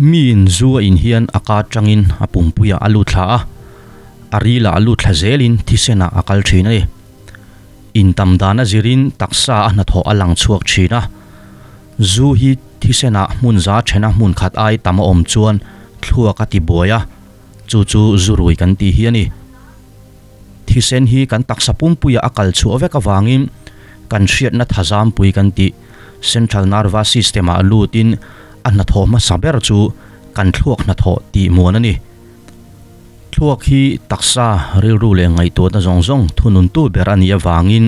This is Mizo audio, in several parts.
Miin zu a in hian a ka atangin a pumpuiah a lut thla a, a rilah a lut thla zelin thisenah a kal thin a ni. Intam dan a zirin taksa a hnathawh a lang chhuak thin a. Zu hi thisenah hmun za thena hmun khat ai tam a awm chuan thluak a ti buai a, chu chu zu rui kan tih hi a ni. Thisen hi kan taksa pumpuiah a kal chhuah vek avangin kan hriatna thazampui kan tih Central Nervous System ah lutin a hnathawh hmasa ber chu kan thluak hnathawh tih muan a ni. Thluak hi taksa rilru leh ngaihtuahna zawng zawng thununtu ber a nih avangin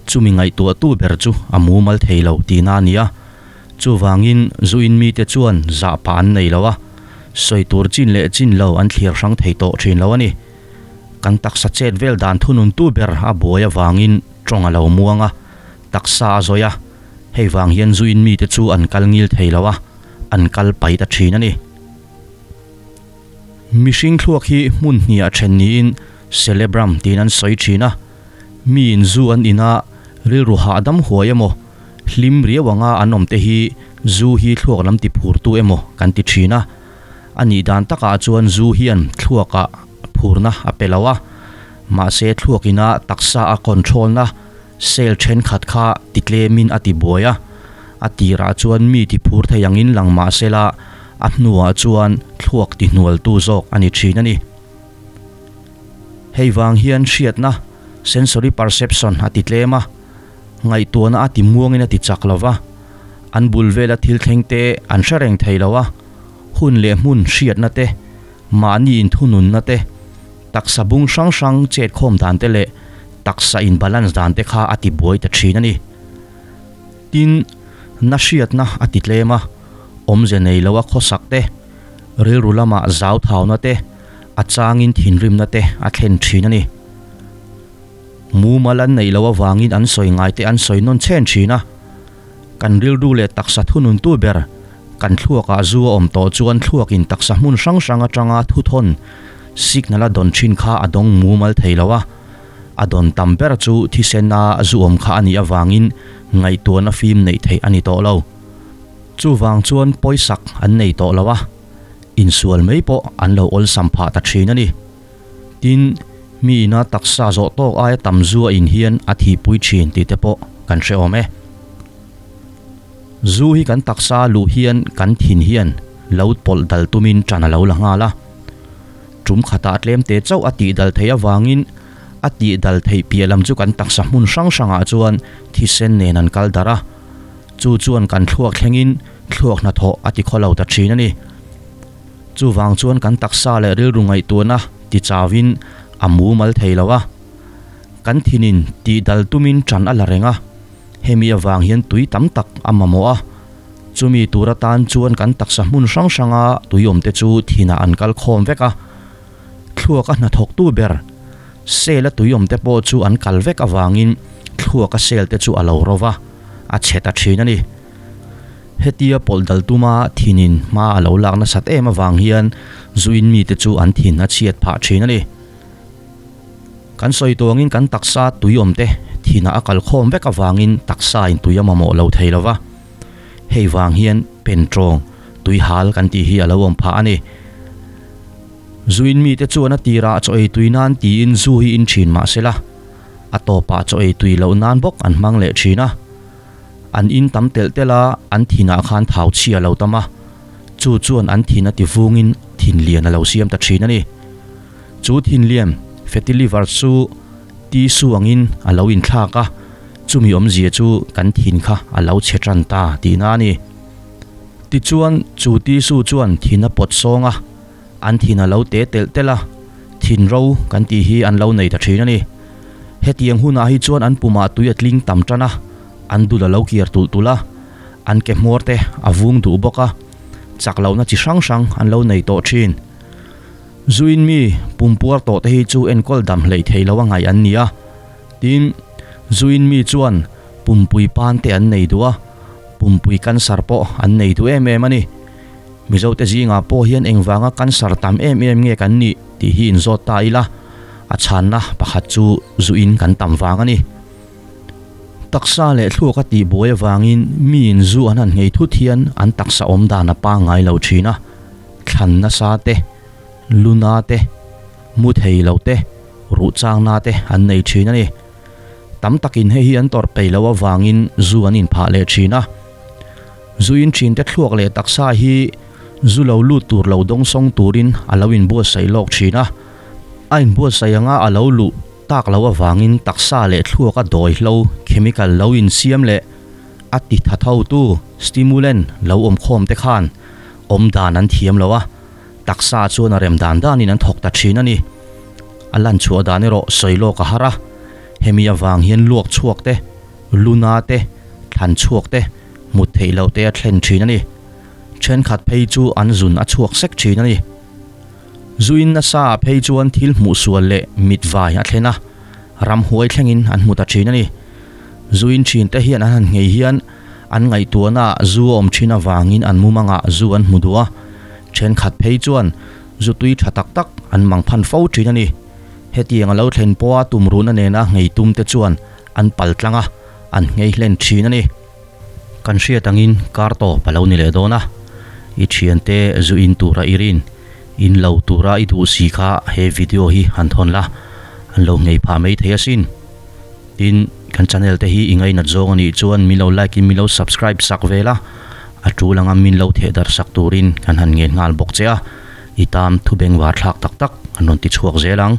chumi ngaihtuahtu ber chu a mumal thei lo tihna a ni a. Chuvangin zuin mite chuan zahpah an nei lo a, sawi tur chin leh chin lo an thlir hrang thei tawh thin lo a ni. Kan taksa chet vel dan thununtu ber a buai avangin tawng a lo muang a, taksa a zawi a, hei vang hian zuin mite chu an kal ngil thei lo a, an kal pai ta thin a ni. Mihring thluak hi hmun hnih ah then niin cerebrum tiin an sawi thin a, miin zu an in a, rilru hahdam huai emaw, hlim riau anga an awm te hi zu hi thluak lam ti phurtu emaw kan ti thin a, a nih dan takah chuan zu hian thluakah phurna a pe lo a, mahse thluak ina taksa a control na cell thenkhat kha ti tlemin a ti buai a, a tirah chuan mi ti phur thei angin lang mahsela a hnuah chuan thluak ti hnualtu zawk a ni thin a ni. Hei vang hian hriatna, sensory perception, a ti tlem a, ngaihtuahna a ti muangin a ti chak lo va, an bul vela thil thleng te an hre reng thei lo a, hun leh hmun hriatna te, mahni inthununna te, taksa bung hrang hrang chetkhawm dan te leh taksa in balance dan te kha a ti buai ta thin a ni. Tin, na hriatna a ti tlem a, awmze nei lo a khawsak te, rilru lama zau thauna te, a changin thinrimna te a thlen thin a ni. Mumal an neih loh avangin an sawi ngai te an sawi nawn chhen thin a. Kan rilru leh taksa thununtu ber, kan thluakah zu a awm tawh chuan thluakin taksa hmun hrang hrang atanga thuthawn signal a dawn thin kha a dawng mumal thei lo a. A dawn tam ber chu thisena zu awm kha a nih avangin ngaihtuahna fim neih theih a ni tawh lo. Chuvang chuan pawisak an nei tawh lo a, insual mai pawh an lo awlsam phah ta thin a ni. Tin, mi ina taksa zawh tawk aia tam zu a in hian a thihpui thin tih te pawh kan hre awm e. Zu hi kan taksa luh hian kan thin hian lo pawlh dal tumin tan a lo la nghal a. Tum khatah tlem te chauh a tih dal theih avangin a tih dal theih piah lam chu kan taksa hmun hrang hrangah chuan thisen nen an kal darh a. Chu chuan kan thluak thlengin thluak hnathawh a ti khawlo ta thin a ni. Chuvang chuan kan taksa leh rilru ngaihtuahna ti chauhin a mumal thei lo a. Kan thinin tih dal tumin tan a la reng a, hemi avang hian tui tam tak a mamawh a. Chumi tur atan chuan kan taksa hmun hrang hranga tui awmte chu thinah an kal khawm vek a. Thluak a hnathawktu ber cell a tui awmte pawh chu an kal vek avangin thluak a cell te chu a lo ro va, a chhe ta thin a ni. Hetia pawlh dal tuma thinin hma a lo lak nasat em avang hian zuin mite chu an thin a chhiat phah thin a ni. Kan sawi tuangin kan taksa tui awmte thinah a kal khawm vek avangin taksain tui a mamawh lo thei lo va. Hei vang hian pentrawng, tui hal kan tih hi a lo awm phah a ni. Zuin mite chuan a tirah chaw ei tui nan tiin zu hi in thin mahsela a tawpah chaw ei tui loh nan bawk an hmang leh thin a. An in tam telh telh a, an thinah khan thau chhia lo tam a, chu chuan an thin a ti vungin thin lian a lo siam ta thin a ni. Chu thin lian, fatty liver, chu tissue angin a lo inthlak a, chumi awmzia chu kan thin kha a lo chhe tan ta tihna a ni. Tichuan, chu tissue chuan thin a pawt sawng a, an thin a lo te telh telh a, thin ro kan tih hi an lo nei ta thin a ni. Hetiang hunah hi chuan an pumah tui a tling tam tan a, an dul a lo kiar tulh tulh a, an ke hmawr te a vung duh bawk a, chak lohna chi hrang hrang an lo nei tawh thin. Zuin mi pumpuar tawh te hi chu enkawl dam hleih thei lo a ngaih an ni a, tin, zuin mi chuan pumpui pan te an nei duh a, pumpui cancer pawh an nei duh em em a ni. Mizote zingah pawh hian engvanga cancer tam em em nge kan nih tih hi inzawt ta ila, a chhanna pakhat chu zuin kan tam vang a ni. Taksa leh thluak a tihbuai avangin miin zu an han nghei thut hian an taksa awm dan a pangngai lo thin a. Thlan nasa te, lu na te, mu thei lo te, ruh chang na te an nei thin a ni. Tam takin hei hi an tawrh peih loh avangin zu an inphah leh thin a. Zu in thin te thluak leh taksa hi zu lo lut tur lo dawngsawng turin a lo inbuatsaih lawk thin a. A inbuatsaih anga a lo luh tak loh avangin taksa leh thluak a dawi hlo chemical lo insiam leh a ti tha thotu stimulant lo awm khawm te khan awm dan an thiam lo a, taksa chuan a rem dan danin an thawk ta thin a ni. A lan chhuah dan erawh sawi lawk a har a, hemi avang hian luak chhuak te, luna te, thlan chhuak te, mut theih loh te a thlen thin a ni. Thenkhat phei chu an zun a chhuak sek thin a ni. Zuin nasa ah phei chuan thil hmuh sual leh mit vai a thlen a, ramhuai thlengin an hmu ta thin a ni. Zuin thin te hian an han nghei hian an ngaihtuahna ah zu a awm thin avangin an mumangah zu an hmu duh a, thenkhat phei chuan zu tui tha tak tak an mang phan fo thin a ni. Hetiang a lo thlen pawha tumruhna nena nghei tum te chuan an pal tlang a, an nghei hlen thin a ni. Kan hriat angin kar tawp a lo ni leh dawn a, i thiante zu in tura i rin, in lo tura i duh si kha he video hi han thawn la, an lo nghei phah mai thei asin. Tin, kan channel te hi i ngainat zawng a nih chuan min lo like in min lo subscribe sak vel a, a tul anga min lo theh darh sak turin kan han ngen nghal bawk che a, i tan thu bengvar thlak tak tak an rawn ti chhuak zel ang.